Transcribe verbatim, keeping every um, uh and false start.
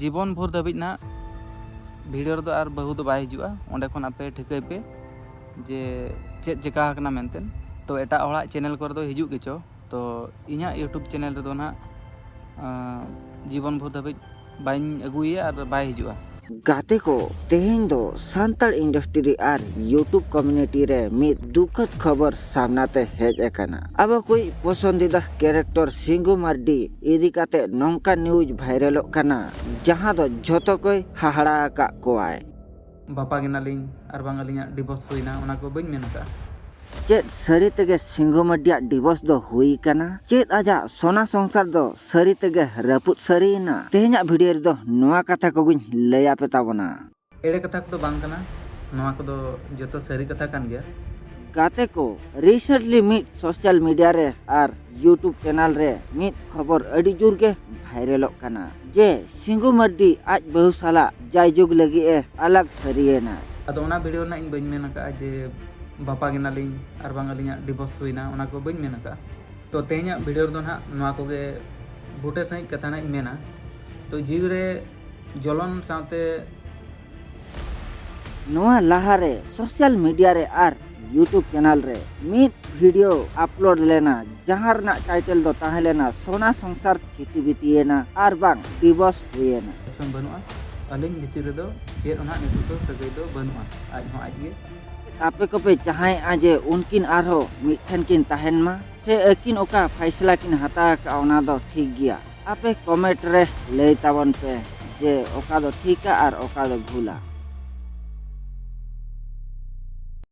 ᱡᱤᱵᱚᱱ ᱵᱷᱳᱨ ᱫᱷᱟᱹᱵᱤᱡ ᱱᱟᱦᱟᱜ ᱵᱷᱤᱰᱤᱭᱳ ᱨᱮᱫᱚ ᱟᱨ ᱵᱟᱹᱦᱩ ᱫᱚ ᱵᱟᱭ ᱦᱤᱡᱩᱜᱼᱟ᱾ ᱚᱸᱰᱮ ᱠᱷᱚᱱ ᱟᱯᱮ ᱴᱷᱤᱠᱟᱹᱭ ᱯᱮ ᱡᱮ ᱪᱮᱫ ᱪᱮᱠᱟ ᱟᱠᱟᱱᱟ ᱢᱮᱱᱛᱮ᱾ ᱛᱚ ᱮᱴᱟᱜ ᱦᱚᱲᱟᱜ ᱪᱮᱱᱮᱞ ᱠᱚᱨᱮ ᱫᱚ ᱦᱤᱡᱩᱜ ᱜᱮᱪᱚ, ᱛᱚ ᱤᱧᱟᱹᱜ ᱤᱭᱩᱴᱩᱵᱽ ᱪᱮᱱᱮᱞ ᱨᱮᱫᱚ ᱱᱟᱦᱟᱜ ᱟᱸ, ᱡᱤᱵᱚᱱ ᱵᱷᱳᱨ ᱫᱷᱟᱹᱵᱤᱡ ᱵᱟᱹᱧ ᱟᱹᱜᱩᱭᱮᱭᱟ ᱟᱨ ᱵᱟᱭ ᱦᱤᱡᱩᱜᱼᱟ᱾ ᱜᱟᱛᱮ ᱠᱚ, ᱛᱮᱦᱮᱧ ᱫᱚ ᱥᱟᱱᱛᱟᱲ ᱤᱱᱰᱟᱥᱴᱨᱤ ᱟᱨ ᱤᱭᱩᱴᱩᱵᱽ ᱠᱚᱢᱭᱩᱱᱤᱴᱤ ᱨᱮ ᱢᱤᱫ ᱫᱩᱠᱷᱚᱫ ᱠᱷᱚᱵᱚᱨ ᱥᱟᱢᱱᱟ ᱛᱮ ᱦᱮᱡ ᱟᱠᱟᱱᱟ᱾ ᱟᱵᱚ ᱠᱚᱭᱤᱡ ᱯᱚᱥᱚᱱᱫᱤᱫᱟ ᱠᱮᱨᱮᱠᱴᱚᱨ ᱥᱤᱝᱜᱩ ᱢᱟᱨᱰᱤ ᱤᱫᱤ ᱠᱟᱛᱮ ᱱᱚᱝᱠᱟ ᱱᱤᱭᱩᱡᱽ ᱵᱷᱟᱭᱨᱟᱞᱚᱜ ᱠᱟᱱᱟ, ᱡᱟᱦᱟᱸ ᱫᱚ ᱡᱷᱚᱛᱚ ᱠᱚᱭ ᱦᱟᱦᱟᱲᱟ ᱟᱠᱟᱫ ᱠᱚᱣᱟᱭ᱾ ᱵᱟᱯᱟᱜ ᱮᱱᱟᱞᱤᱧ ᱟᱨ ᱵᱟᱝ ᱟᱹᱞᱤᱧᱟᱜ ᱰᱤᱵᱷᱳᱨᱥ ᱦᱩᱭᱱᱟ, ᱚᱱᱟ ᱠᱚ ᱵᱟᱹᱧ ᱢᱮᱱ ᱟᱠᱟᱫᱼᱟ᱾ ᱪᱮᱫ ᱥᱟᱹᱨᱤ ᱛᱮᱜᱮ ᱥᱤᱝᱜᱩ ᱢᱟᱨᱰᱤᱭᱟᱜ ᱰᱤᱵᱷᱳᱨᱥ ᱫᱚ ᱦᱩᱭ ᱟᱠᱟᱱᱟ? ᱪᱮᱫ ᱟᱡᱟᱜ ᱥᱚᱱᱟ ᱥᱚᱝᱥᱟᱨ ᱫᱚ ᱥᱟᱹᱨᱤ ᱛᱮᱜᱮ ᱨᱟᱹᱯᱩᱫ ᱥᱟᱹᱨᱤᱭᱮᱱᱟ? ᱛᱮᱦᱮᱧᱟᱜ ᱵᱷᱤᱰᱤᱭᱳ ᱨᱮᱫᱚ ᱱᱚᱣᱟ ᱠᱟᱛᱷᱟ ᱠᱚᱜᱮᱧ ᱞᱟᱹᱭ ᱟᱯᱮ ᱛᱟᱵᱚᱱᱟ᱾ ᱮᱲᱮ ᱠᱟᱛᱷᱟ ᱠᱚᱫᱚ ᱵᱟᱝ ᱠᱟᱱᱟ, ᱱᱚᱣᱟ ᱠᱚᱫᱚ ᱡᱚᱛᱚ ᱥᱟᱹᱨᱤ ᱠᱟᱛᱷᱟ ᱠᱟᱱ ᱜᱮᱭᱟ᱾ ᱜᱟᱛᱮ ᱠᱚ, ᱨᱤᱥᱮᱱᱴᱞᱤ ᱢᱤᱫ ᱥᱳᱥᱟᱞ ᱢᱤᱰᱤᱭᱟ ᱨᱮ ᱟᱨ ᱤᱭᱩᱴᱩᱵᱽ ᱪᱮᱱᱮᱞ ᱨᱮ ᱢᱤᱫ ᱠᱷᱚᱵᱚᱨ ᱟᱹᱰᱤ ᱡᱳᱨ ᱜᱮ ᱵᱷᱟᱭᱨᱟᱞᱚᱜ ᱠᱟᱱᱟ ᱡᱮ ᱥᱤᱝᱜᱩ ᱢᱟᱨᱰᱤ ᱟᱡ ᱵᱟᱹᱦᱩ ᱥᱟᱞᱟᱜ ᱡᱟᱭᱡᱩᱜᱽ ᱞᱟᱹᱜᱤᱫ ᱮ ᱟᱞᱟᱜᱽ ᱥᱟᱹᱨᱤᱭᱮᱱᱟ᱾ ᱟᱫᱚ ᱚᱱᱟ ᱵᱷᱤᱰᱤᱭᱳ ᱨᱮᱱᱟᱜ ᱤᱧ ᱵᱟᱹᱧ ᱢᱮᱱ ᱟᱠᱟᱫᱼᱟ ᱡᱮ ᱵᱟᱯᱟᱜ ᱮᱱᱟᱞᱤᱧ ᱟᱨ ᱵᱟᱝ ᱟᱹᱞᱤᱧᱟᱜ ᱰᱤᱵᱷᱳᱨᱥ ᱦᱩᱭᱱᱟ, ᱚᱱᱟ ᱠᱚ ᱵᱟᱹᱧ ᱢᱮᱱ ᱟᱠᱟᱫᱼᱟ᱾ ᱛᱚ ᱛᱮᱦᱮᱧᱟᱜ ᱵᱷᱤᱰᱤᱭᱳ ᱨᱮᱫᱚ ᱱᱟᱦᱟᱜ ᱱᱚᱣᱟ ᱠᱚᱜᱮ ᱵᱩᱴᱟᱹ ᱥᱟᱺᱦᱤᱡ ᱠᱟᱛᱷᱟ ᱱᱟᱦᱟᱜ ᱤᱧ ᱢᱮᱱᱟ᱾ ᱛᱚ ᱡᱤᱣᱤ ᱨᱮ ᱡᱚᱞᱚᱱ ᱥᱟᱶᱛᱮ ᱱᱚᱣᱟ ᱞᱟᱦᱟᱨᱮ ᱥᱳᱥᱟᱞ ᱢᱤᱰᱤᱭᱟ ᱨᱮ ᱟᱨ ᱤᱭᱩᱴᱩᱵᱽ ᱪᱮᱱᱮᱞ ᱨᱮ ᱢᱤᱫ ᱵᱷᱤᱰᱤᱭᱳ ᱟᱯᱞᱳᱰ ᱞᱮᱱᱟ, ᱡᱟᱦᱟᱸ ᱨᱮᱱᱟᱜ ᱴᱟᱭᱴᱮᱞ ᱫᱚ ᱛᱟᱦᱮᱸ ᱞᱮᱱᱟ ᱥᱚᱱᱟ ᱥᱚᱝᱥᱟᱨ ᱪᱷᱤᱛᱤ ᱵᱤᱛᱤᱭᱮᱱᱟ ᱟᱨ ᱵᱟᱝ ᱰᱤᱵᱷᱳᱨᱥ ᱦᱩᱭᱮᱱᱟ᱾ ᱥᱚᱝ ᱵᱟᱹᱱᱩᱜᱼᱟ, ᱟᱹᱞᱤᱧ ᱵᱷᱤᱛᱤᱨ ᱨᱮᱫᱚ ᱪᱮᱫ ᱦᱚᱸ ᱱᱟᱦᱟᱜ ᱱᱤᱛᱚᱜ ᱫᱚ ᱥᱟᱹᱜᱟᱹᱭ ᱫᱚ ᱵᱟᱹᱱᱩᱜᱼᱟ, ᱟᱡ ᱦᱚᱸ ᱟᱡ ᱜᱮ᱾ ᱟᱯᱮ ᱠᱚᱯᱮ ᱪᱟᱦᱟᱸᱭᱮᱫᱼᱟ ᱡᱮ ᱩᱱᱠᱤᱱ ᱟᱨᱦᱚᱸ ᱢᱤᱫ ᱴᱷᱮᱱ ᱠᱤᱱ ᱛᱟᱦᱮᱱ ᱢᱟ, ᱥᱮ ᱟᱹᱠᱤᱱ ᱚᱠᱟ ᱯᱷᱟᱭᱥᱞᱟ ᱠᱤᱱ ᱦᱟᱛᱟᱣ ᱟᱠᱟᱫᱼᱟ ᱚᱱᱟ ᱫᱚ ᱴᱷᱤᱠ ᱜᱮᱭᱟ? ᱟᱯᱮ ᱠᱚᱢᱮᱱᱴ ᱨᱮ ᱞᱟᱹᱭ ᱛᱟᱵᱚᱱ ᱯᱮ ᱡᱮ ᱚᱠᱟ ᱫᱚ ᱴᱷᱤᱠᱟ ᱟᱨ ᱚᱠᱟ ᱫᱚ ᱵᱷᱩᱞᱟ᱾